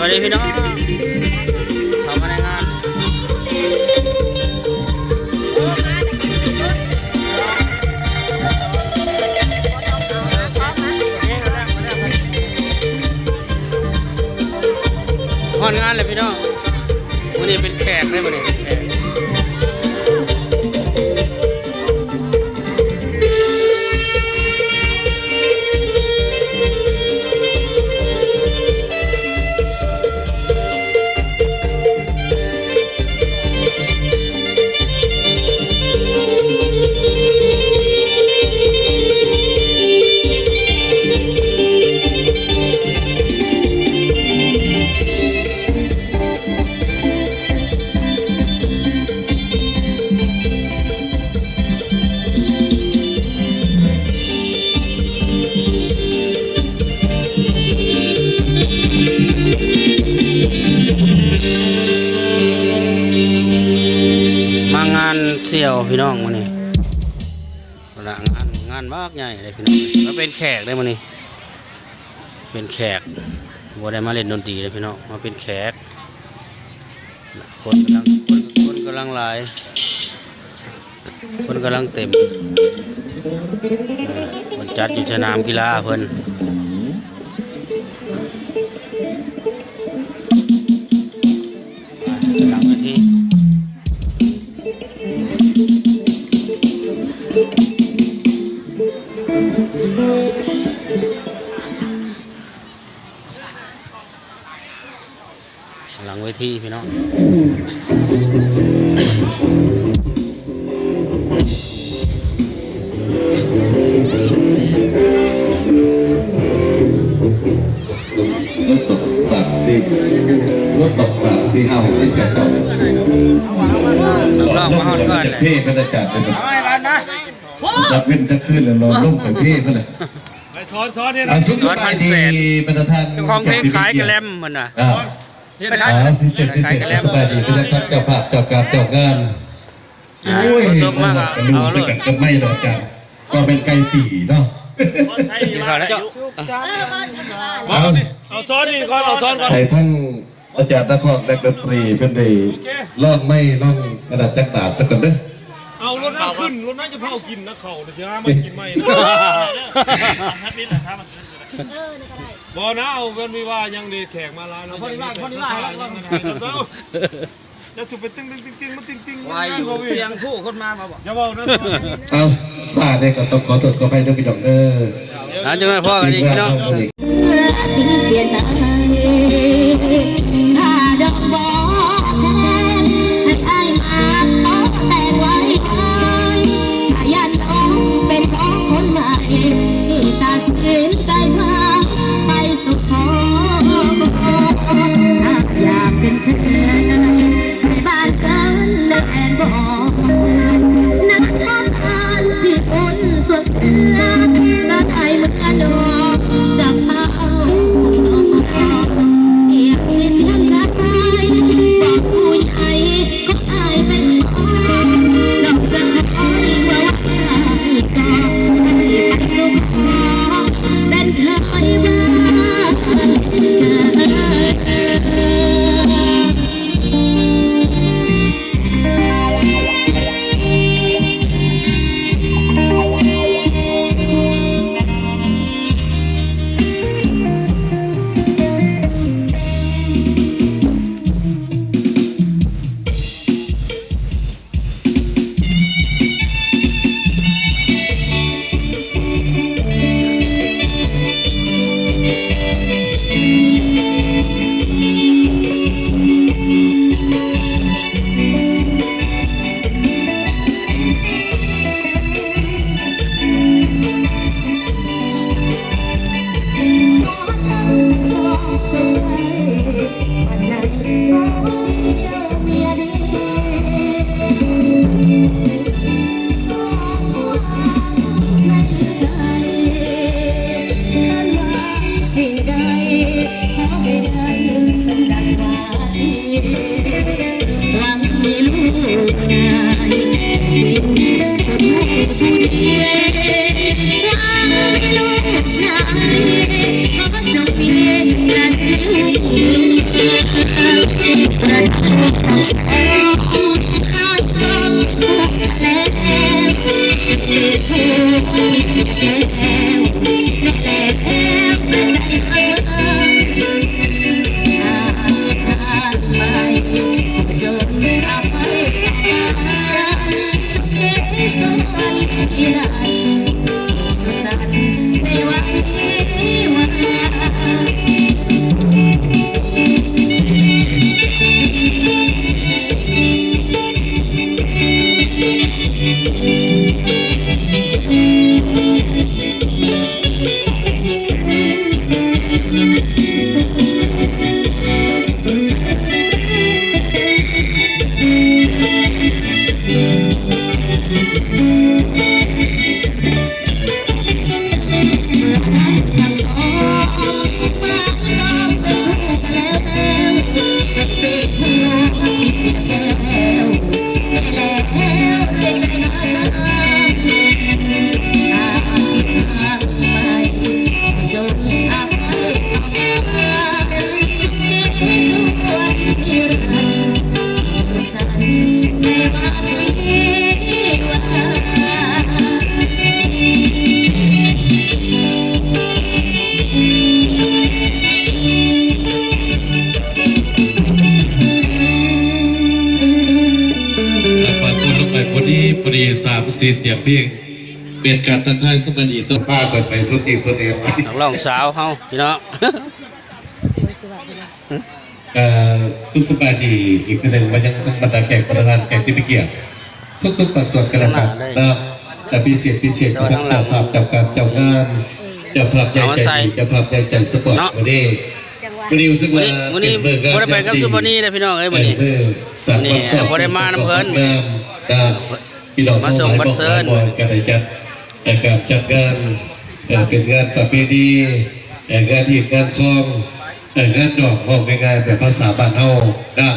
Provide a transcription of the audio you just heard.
สวัสดีพี่น้อง เข้ามาในงาน ฮอดงานแล้วพี่น้อง มื้อนี้เป็นแขกเด้อ มื้อนี้เป็นแขก มางานສ່ຽວພີ່ນ້ອງມື້ນີ້ ລະງານ ງານບັກໃຫຍ່ເດ້ພີ່ນ້ອງ ມາເປັນແຂກເດ້ມື້ນີ້ ເປັນແຂກ ບໍ່ໄດ້ມາຫຼິ້ນດົນຕີເດ້ພີ່ນ້ອງ ມາເປັນແຂກ ຄົນກຳລັງ ຄົນ ຄົນກຳລັງຫຼາຍ ຄົນກຳລັງເຕັມ ເອີ ເພິ່ນຈັດຢູ່ສະໜາມກິລາເພິ່ນ ຫຼັງເວທີ ຫຼັງເວທີພີ່ນ້ອງ ລະສອງບາດທີ່ ລະສອງບາດທີ່ເຮົາເປັນການເອົາ ເພມັນອາຈານເປັນ ເອົາໄວ້ບາດນະ ຈັກເວັນຈັກຄືນແລ້ວລອງລົງໄປເພມັນນະ ໄປສອນ ສອນເຮັດ ອ່າ ສຸກສະບາຍດີ ສອນພັນແສນ ບັນດາທ່ານ ເຈົ້າຂອງເພງຂາຍກະແລັມເພິ່ນນະ ອ່າ ເຮັດໄດ້ ອ່າ ພິເສດ ພິເສດ ສະບາຍດີ ເຈົ້າພາບ ເຈົ້າການ ເຈົ້າງານ ອ່າ ໂອ້ຍ ສົມມາກ ເອົາໂລດ ກັບໄມ້ດອກຈານ ກໍແມ່ນໄກ່ປີເນາະ ກິນຂ້າວແລ້ວ ເອົາ ເອົາຊ້ອນນີ້ກ່ອນ ເອົາຊ້ອນກ່ອນ ໃຫ້ທັງອາຈານນະຄອນ ແລະ ດົນຕີ ເພິ່ນໄດ້ລອງໄມ້ລອງອັນນັ້ນຈັກບາດຊະກ່ອນເດີ ເອົາລົດນ້ຳຂຶ້ນ ລົດນ້ຳຈະເຜົາກິນນະ ເຂົາຊິຫາມາກິນໃໝ່ນະ ບໍ່ນະ ເອົາເພິ່ນມີວ່າຍັງເດ ແຂກມາຫຼາຍເນາະ ພໍດີວ່າ ພໍດີວ່າ ແລ້ວ ຈະສຸໄປຕຶງໆໆໆ ມາຕຶງໆ ວາຍຢູ່ ສຽງຜູ້ຄົນມາ ມາບໍ່ ຢ່າເວົ້ານະ ເອົາ ສາເດ ກໍຕ້ອງຂໍໂທດຂໍອະໄພເດີພີ່ນ້ອງເດີ ອ່າ ຈັ່ງໃດພໍກັນອີກພີ່ນ້ອງ ເພື່ອຕິເປຍໃຈ ຄ່າດອກບໍ່ແພງ ໃຫ້ອ້າຍມາຂໍແຕ່ງໄວໆ ຢ້ານນ້ອງເປັນຂອງຄົນໃໝ່ ຕັດສິນໃຈພາໄປ ສຸກພໍ ຫາກຢາກເປັນແຂກໃນບ້ານເກີນແດນບໍ່ເມືອງ ນະຄອນທ່ານທີ່ອຸ່ນສວນເຄືອ ສະໄດເມືອນອກຈາກເຮົານ້ອຍ ปากคนลงไปพอดี พอดี สามสี่เสียงเพลง เป็นการทักทายสวัสดีต้อนรับไปทุกที่ทุกแห่ง นักร้องสาวเฮาพี่น้อง เอ่อ สุขสบายดีอีกเทื่อหนึ่งมายังทั้งบรรดาแขกประธาน แขกที่มีเกียรติทุกๆภาคส่วนกันแล้วกันเนาะ และพิเศษพิเศษก็ทั้งเจ้าภาพ เจ้าการ เจ้างาน เจ้าภาพใหญ่ใจดี เจ้าภาพใหญ่ใจสปอร์ต เนาะ มื้อนี้ มื้อนี้รู้สึกว่า มื้อนี้ มื้อนี้ เป็นมื้องาม บ่ได้ไปกับ ยามดี สุปนีเด้อพี่น้องเอ้ย มื้อนี้ เอ่อ มื้อ มื้อนี้ วันเสาร์ บ่ได้มานำเพิ่น งาม อ่า พี่น้อง มาส่ง ทั้งหลาย บัตรเชิญ บ่อนก็ได้จัด เอ่อ การจัดงาน เอ่อ เป็นงานประเพณี เอ่อ งานฮีดงานคอง เอ่อ งานดอง เว้าง่ายๆ แบบภาษาบ้านเฮานะ